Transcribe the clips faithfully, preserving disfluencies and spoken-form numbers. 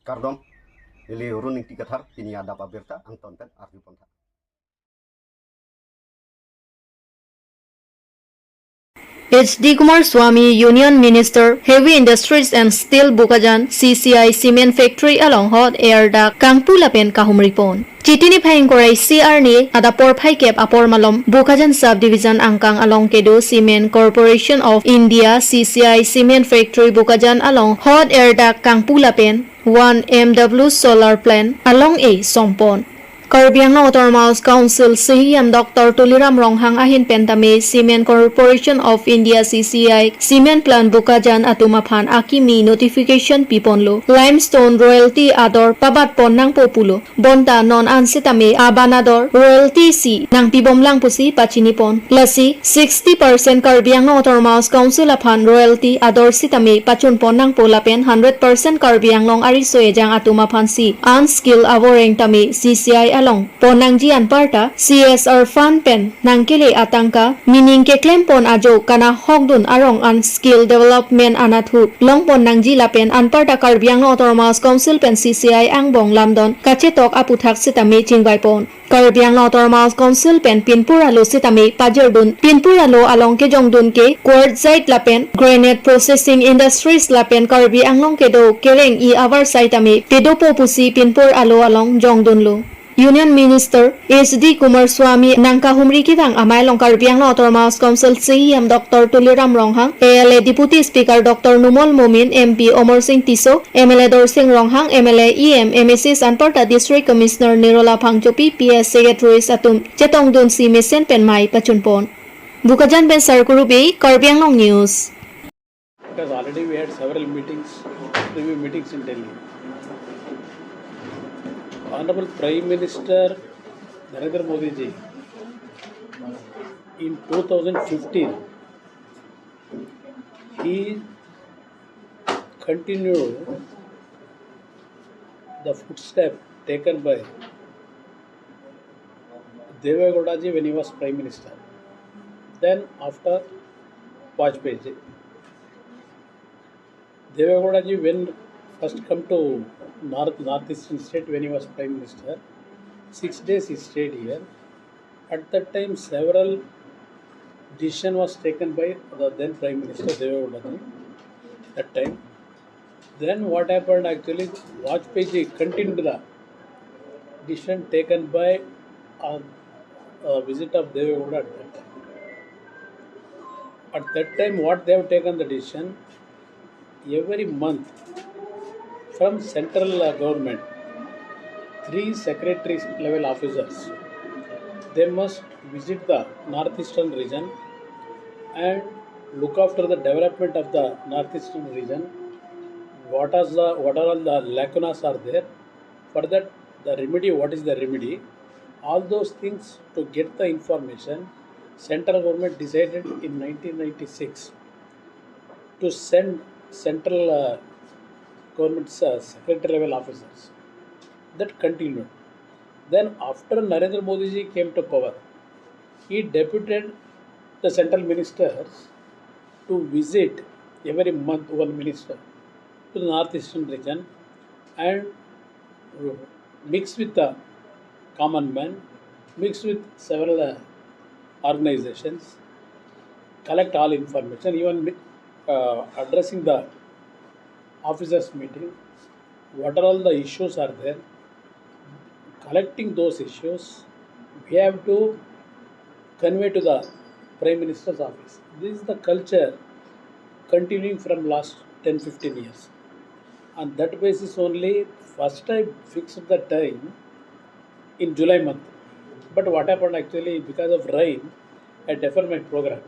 Kardom, neli Arun Ingti Kathar, pini adap abirta angton pen arju pontha. H D Kumaraswamy, Union Minister, Heavy Industries and Steel Bokajan, C C I Cement Factory along hot air dak kangpu lapen kahumri pon. Chiti niphai ingkoi ra isi arni adap porphai kep apor malom Bokajan Sub Division angkang along kedo Cement Corporation of India, C C I Cement Factory Bokajan along hot air dak kangpu lapen one M W solar plant along e song pon. Karbi Anglong Autonomous Council C E M Doctor Tuliram Ronghang ahin pen tame Cement Corporation of India, C C I, cement plant Bokajan atum aphan akimi notification pi ponlo. Limestone royalty ador pabat pon nangpo pulo. Bonta non an sitame aban ador royalty si nangpi bom lang pusi pachini pon. Lasi sixty percent Karbi Anglong Autonomous Council aphan royalty ador sitame pachun pon nangpo lapen hundred percent Karbi Anglong ariso ejang atum aphan si unskilled avoreng tame C C I along pon nangji anparta C S R fund pen nangkele atangka, meaning keklem pon ajo kana hokdun arong an skill development anatthu long pon nangji lapen anparta Karbi Anglong Autonomous Council pen C C I angbong lamdon kachetok aputhak sitame chingvai pon. Karbi Anglong Autonomous Council pen pinpur alo sitame pajirdun, pinpur alo along kejongdun ke quartzite lapen granite processing industries lapen Karbi Anglong kedo kereng-i avarsai tame pedopo pusi pinpur alo along jongdunlo. Union Minister H D Kumaraswamy nangkahumri kevang amei along Karbi Anglong Autonomous Council C E M Doctor Tuliram Ronghang, A L A Deputy Speaker Doctor Numal Momin, M P Amarsing Tisso, M L A Dorsing Ronghang, M L A, E M, M A Cs anparta District Commissioner Nirola Phangchopi, P S Secretaries atum chetongdun si mesen pen mei pachun pon. Bokajan pen Sarkuru Bey, Karbi Anglong News. Because already we had several meetings, review meetings in Delhi. Honorable Prime Minister Narendra Modi ji, in two thousand fifteen, he continued the footstep taken by Deve Gowda ji when he was Prime Minister. Then after Vajpayee ji, Deve Gowda ji when first come to North, Northeastern state when he was Prime Minister, six days he stayed here. At that time, several decision was taken by the then Prime Minister Deve Gowda ji. That time, then what happened actually? Vajpayee ji continued the decision taken by a, a visit of Deve Gowda at that time. At that time, what they have taken the decision, every month from central uh, government, three secretary level officers, they must visit the northeastern region and look after the development of the northeastern region. What is the, what are all the lacunas are there? For that, the remedy, what is the remedy? All those things to get the information, central government decided in nineteen ninety-six to send central uh, government's uh, secretary level officers. That continued. Then after Narendra Modi ji came to power, he deputed the central ministers to visit every month one minister to the northeastern region and mix with the common man, mix with several uh, organizations, collect all information, even uh, addressing the officers meeting, what are all the issues are there, collecting those issues, we have to convey to the Prime Minister's office. This is the culture continuing from last ten fifteen years. On that basis only, first I fixed the time in July month. But what happened actually, because of rain, I deferred my program.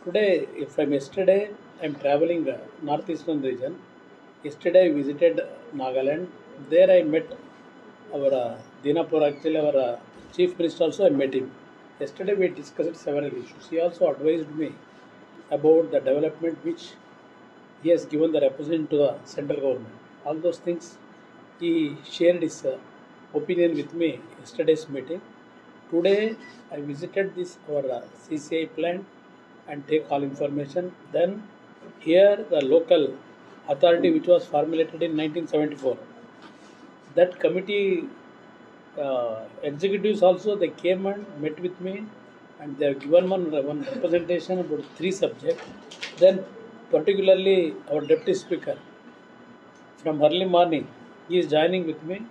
Today, from yesterday, I'm traveling uh, northeastern region. Yesterday, I visited Nagaland. There, I met our uh, Dinapur, actually, our uh, Chief Minister also, I met him. Yesterday, we discussed several issues. He also advised me about the development which he has given the representative to the central government. All those things, he shared his uh, opinion with me yesterday's meeting. Today, I visited this our uh, C C I plant and take all information. Then here the local authority which was formulated in nineteen seventy-four. That committee uh, executives also, they came and met with me, and they have given one, one representation about three subjects. Then particularly our deputy speaker from early morning, he is joining with me.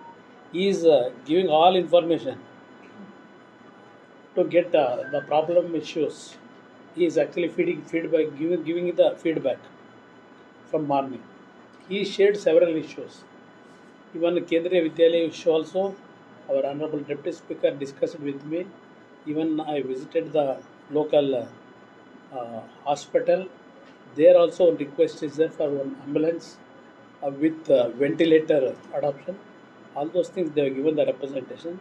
He is uh, giving all information to get uh, the problem issues. He is actually feeding feedback, giving, giving the feedback from morning. He shared several issues. Even Kendriya Vidyalaya issue also, our Honorable Deputy Speaker discussed with me. Even I visited the local uh, uh, hospital. There also request is there for one ambulance uh, with uh, ventilator adoption. All those things they have given the representation.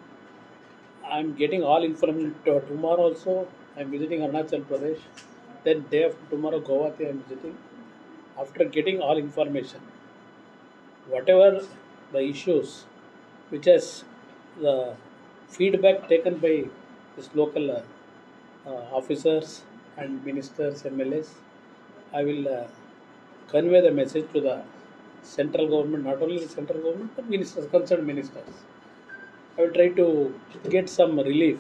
I'm getting all information to- tomorrow also. I'm visiting Arunachal Pradesh. Then day after tomorrow, Guwahati I'm visiting. After getting all information, whatever the issues which has the feedback taken by this local uh, uh, officers and ministers, M L As, I will uh, convey the message to the central government, not only the central government, but ministers, concerned ministers. I will try to get some relief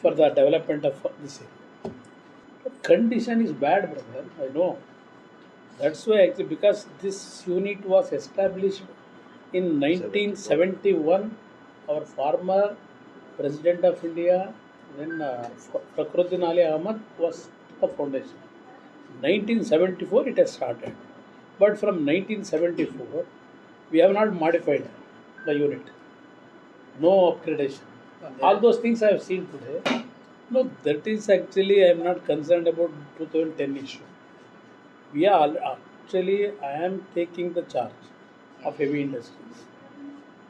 for the development of this area. The condition is bad, brother, I know. That's why, actually, because this unit was established in nineteen seventy-one, our former President of India, then uh, Fakhruddin Ali Ahmad was the foundation. nineteen seventy-four it has started. But from nineteen seventy-four, we have not modified the unit. No upgradation. All those things I have seen today. No, that is actually, I am not concerned about two thousand ten issue. We are actually, I am taking the charge of heavy industries.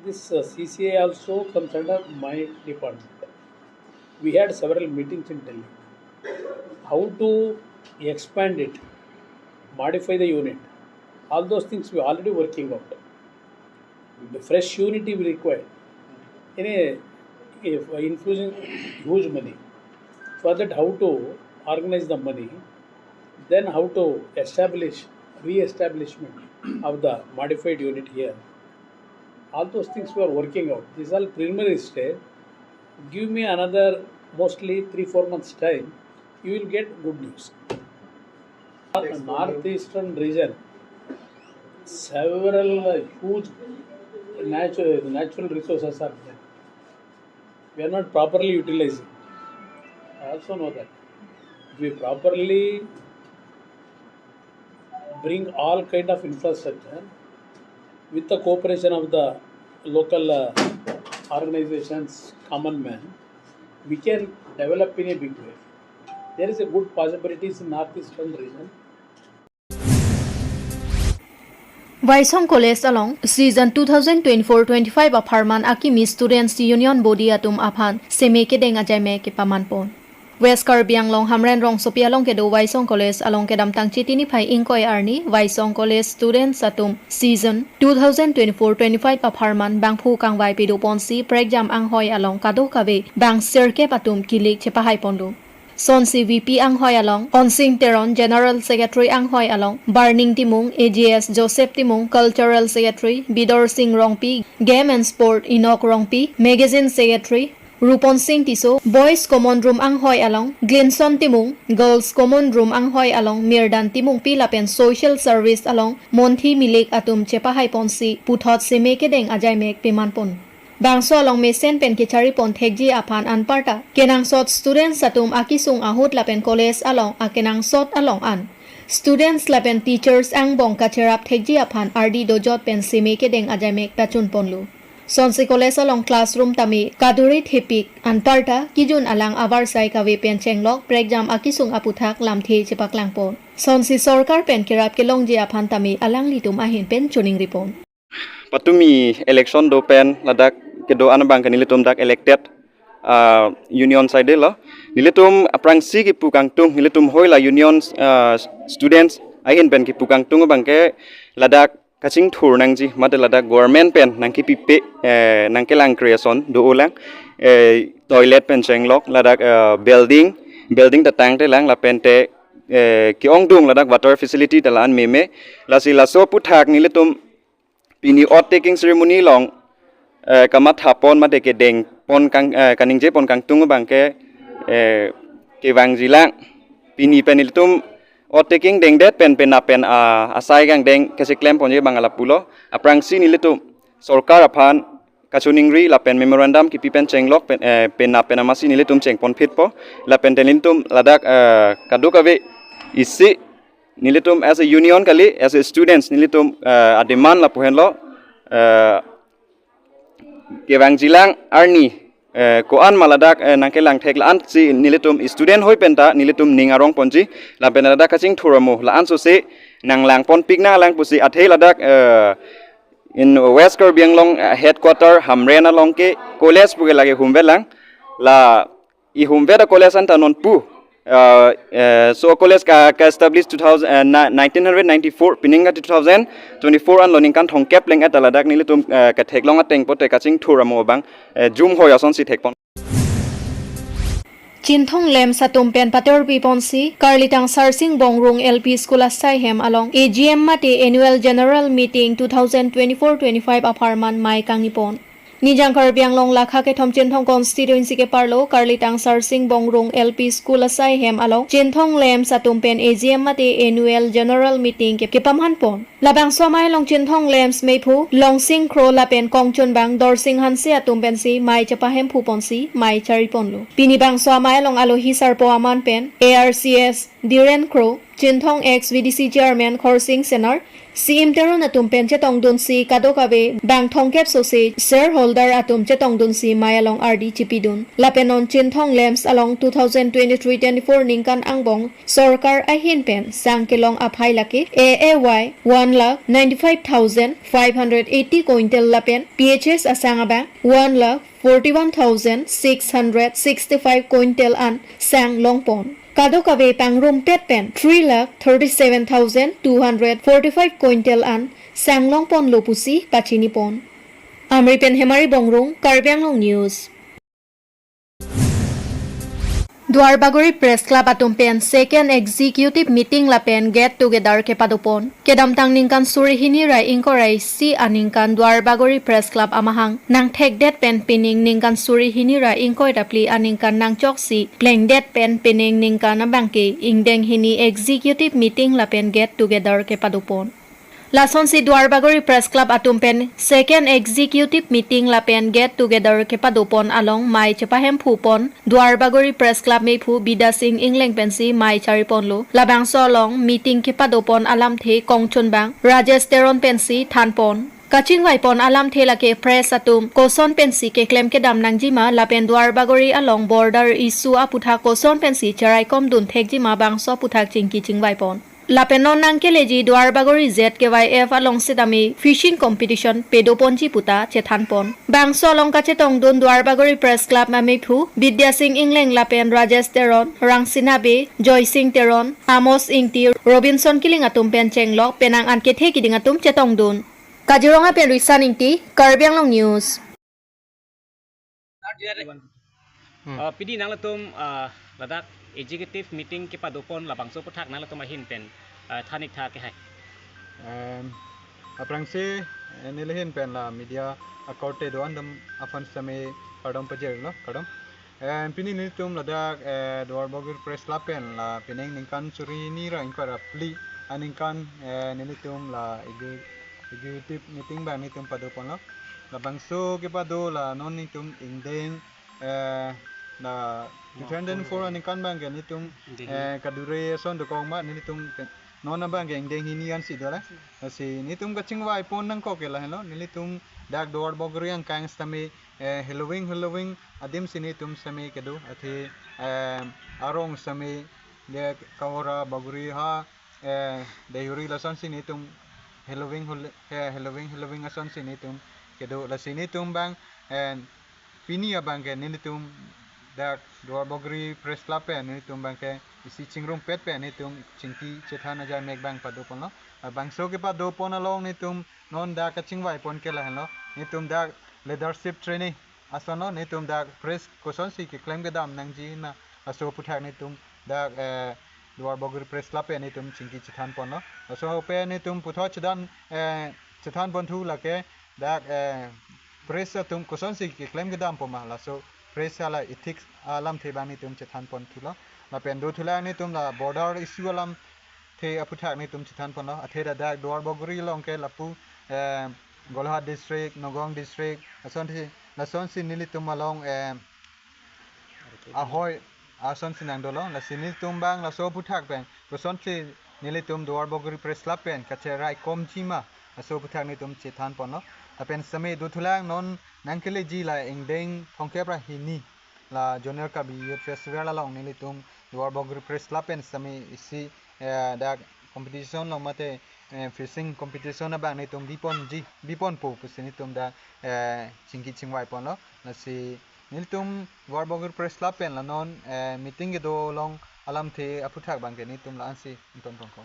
This uh, C C I also comes under my department. We had several meetings in Delhi. How to expand it, modify the unit, all those things we are already working out. The fresh unit we require. In a, if infusing huge money, for that how to organize the money, then how to establish, re-establishment of the modified unit here. All those things we are working out. These are preliminary stage. Give me another mostly three, four months time, you will get good news. Northeastern region, several uh, huge natural, natural resources are there. We are not properly utilizing. I also know that. If we properly bring all kind of infrastructure with the cooperation of the local uh, organizations, common man, we can develop in a big way. There is a good possibilities in northeastern region. Waisong College along season two thousand twenty-four twenty-five apharman akimi Students Union Body atum aphan seme kedeng ajaimek kepamanpon. West Karbi Anglong Hamren rongsopi along kedo Waisong College along kedamtang Chiti niphai ingkoi arni Waisong College students atum season two thousand twenty-four twenty-five apharman bangphu kangvai pidoponsi prekjam anghoi along kadokave bang sirkep atum kilik chepahaiponlo. Sonsi V P anghoi along Onsing Teron, General Secretary anghoi along Barning Timung, A G S Joseph Timung, Cultural Secretary Bidor Sing Rongpi, Game and Sport Inok Rongpi, Magazine Secretary Rupon Sing Tisso, Boys Common Room anghoi along Glinson Timung, Girls Common Room anghoi along Mirdan Timungpi lapen Social Service along Monthi Milik atum chepahaiponsi puthot seme kedeng ajaimek pemanpon. Bangso along mesen pen kecharipon thekji aphan anparta kenangsot students atum akisung ahut lapen college along akenangsot along an students lapen teachers angbong kacherap thekji aphan ardi dojot pen seme kedeng ajaimek pachunponlo. Sonsi college along classroom tame kaduri thepik anparta kijun alang avarsai kave pen chenglok prekjam akisung aputhak lamthe chepaklangpon. Sonsi sorkar pen kerap kelongji aphan tame alanglitum ahin pen choningripon. Patumi election do pen ladak kedo-an abang ke nelitum dak elected uh, union side lo. Nelitum aphrangsi kipu kangtung, nelitum hoi la union uh, students ahin pen kipu kangtung abang ke ladak kachingthur nangji mate ladak government pen nangkipipe eh, nangkelang creation do ulang eh, toilet pen chenglok ladak uh, building building tatang te lang lapen te eh, ke-ongdung ladak water facility ta la-an meme. Lasi laso aputhak nelitum pini oath taking ceremony along, eh, kamathapon mate kedengpon kang, eh, kaningjepon kangtung abangke, eh, kevangjilang. Pini pen nelitum oath taking dengdet pen penap pen, ah, asai kangdeng kacheklemponji abang lapulo. Aphrangsi nelitum sorkar aphan kachiningri lapen memorandum kipi pen chenglok pen, eh, penap pen amatsi nelitum chengponphitpo. Lapen te nelitum ladak, eh, kadokave isi nelitum as a union kali, as a students nelitum, eh, ademand lapu henlo, eh, kevangjilang arni, eh, ko-an ma ladak, eh, nangkelangthek la-ansi nelitum student hoi penta nelitum ning arongponji lapen ladak kachingthur amo la-an sose nanglangponpik nanglang pusi athe ladak, eh, in West Karbi Anglong, eh, headquarter Hamren along ke college puke lake humvelang la ihumvet a-college anta nonpu, eh, eh, so college ka, ka-establish two thousand, eh, na-, nineteen ninety-four, pining ka two thousand twenty-four anlo ningkan thomkep leng-et ta ladak nelitum, eh, ketheklong ateng pote kachingthur amo abang, eh, jum hoi asonsi thekpon. Chinthong LAMPS atum pen patorpiponsi Karlitang Sarsing Bongrung L P School asai hem along A G M mate Annual General Meeting two thousand twenty-four twenty-five apharman mei kangnipon. Nijang Karbi Anglong lakha kethom Chinthong constituency keparlo Karlitang Sarsing Bongrung L P School asai hem along Chinthong LAMPS atum pen A G M mate Annual General Meeting ke, kepamhanpon. Labangso amei along Chinthong LAMPS meiphu Longsing Kro lapen kongchunbang Dorsing Hanse atum pensi mei chepahemphuponsi mei chariponlo. Pini bangso amei along alohi sarpo aman pen A R C S Dhiren Kro, Chinthong ex V D C chairman Khorsing Senar, C M Teron atum pen chetongdunsi kadokave bang thomkep sose shareholder atum chetongdunsi mei along ardi chipidun. Lapen non Chinthong LAMPS along two thousand twenty-three twenty-four ningkan angbong sorkar ahin pen sang kelong aphai lake A A Y one lakh ninety-five thousand five hundred eighty quintal lapen P H S asang abang one lakh forty-one thousand six hundred sixty-five quintal an sang longpon. Kadokave pangrumpet pen three lakh thirty-seven thousand two hundred forty-five quintal an sang longponlo pusi pachinipon. Amri pen Hemari Bongrung, Karbi Anglong News. Duarbagori Press Club atum pen Second Executive Meeting lapen Get Together kepadopon. Kedamtang ningkan suri hini ra ingkoi ra isi aningkan Duarbagori Press Club amahang nangthekdet pen pining ningkan suri hini ra ingkoi ra phli aningkan nangchoksi plengdet pen pining ningkan abangke ingdeng hini Executive Meeting lapen Get Together kepadopon. Lasonsi Duarbagori Press Club atum pen Second Executive Meeting lapen Get Together kepadopon along mei chepahemphu pon Duarbagori Press Club meiphu Bidya Sing Engleng pensi mei chariponlo. Labangso along meeting kepadopon alamthe kongchunbang Rajesh Teron pensi thanpon. Kachingvaipon alamthe lake press atum koson pensi keklem kedam nangjima lapen Duarbagori along border issue aputhak koson pensi cheraikom dunthekjima bangso aputhak chingki chingvaipon. Lapen non nangkeleji Duarbagori Z K Y F along sitame fishing competition pedoponji puta chethanpon. Bangso along kachetongdun Duarbagori Press Club ameiphu Bidya Sing Engleng lapen Rajesh Teron, Rangsina Bey, Joy Sing Teron, Amos Ingti, Robinson Killing atum pen chenglok penang an kethe kiding atum chetongdun. Kaziranga pen Risan Ingti, Karbi Anglong News. Hmm. Ah, pini nanglitum, ah, ladak executive meeting kepadopon labangso aputhak nanglitum ahin pen, ah, than-ik tha ke hai. Em, aphrangsi, eh, neli ahin pen la media akorte do-an atum aphan sitame kardom pajirlo, kardom. Em, pini nelitum ladak, eh, Duarbagori Press Club pen la pining ningkan suri hini ra ingkoi ra phli aningkan, eh, nelitum la executive meeting abang nelitum padoponlo. Labangso kepado la non nelitum ingdeng, eh, la two thousand four aningkan abangke nelitum, eh, kadure ason dokok ma nelitum ke, non abangke ingdeng hini ansi dolang. Lasi nelitum kachingvaipon nangkok ke lahenlo. Nelitum dak Duarbagori angkang sitame, eh, heloving heloving adim si nelitum sitame kedo athe, eh, arong sitame de Kahora Bagori ha, eh, Deihori lasonsi nelitum heloving hel-, eh, heloving heloving asonsi nelitum kedo. Lasi nelitum abang, eh, pini abangke nelitum dak Duarbagori Press Club pen nelitum abangke isi chingrumpet pen nelitum chingki chethan ajai mek abang padoponlo. Labangso kepadopon along nelitum non dak kachingvaipon ke lahenlo. Nelitum dak leadership training asonlo, nelitum dak press kosonsi keklem kedam nangjima laso aputhak nelitum dak, eh, Duarbagori Press Club pen netum chingki chethan ponlo. Laso pen netum puthot chedan, eh, chethan ponthu lake dak, eh, press atum kosonsi keklem kedam poma, laso press hala ethics alamthe abang netum chethan ponthulo. Lapen dothulang netum la border issue alamthe aphuthak netum chethan ponlo. Athe dak Duarbagori along ke lapu, eh, Golaghat district, Nagaon district, lasonsi, lasonsi nelitum along, eh, ahoi asonsi nangdolo. Lasi nelitum abang laso aphuthak pen kosonsi nelitum Duarbagori Press Club pen kacheraikomji ma, laso aphuthak netum chethan ponlo. Lapen sitame dothulang non nangkeleji la ingdeng thomkep ra hini la Zonal Karbi Youth Festival along nelitum Duarbagori Press Club pen sitame isi, eh, dak competition along mate, eh, fishing competition abang netum biponji, biponpo pusi netum dak, eh, chingki chingvai ponlo. Lasi nelitum Duarbagori Press Club pen la non, eh, meeting kedo along alamthe aphuthak abang ke netum la-ansi ington pon ko.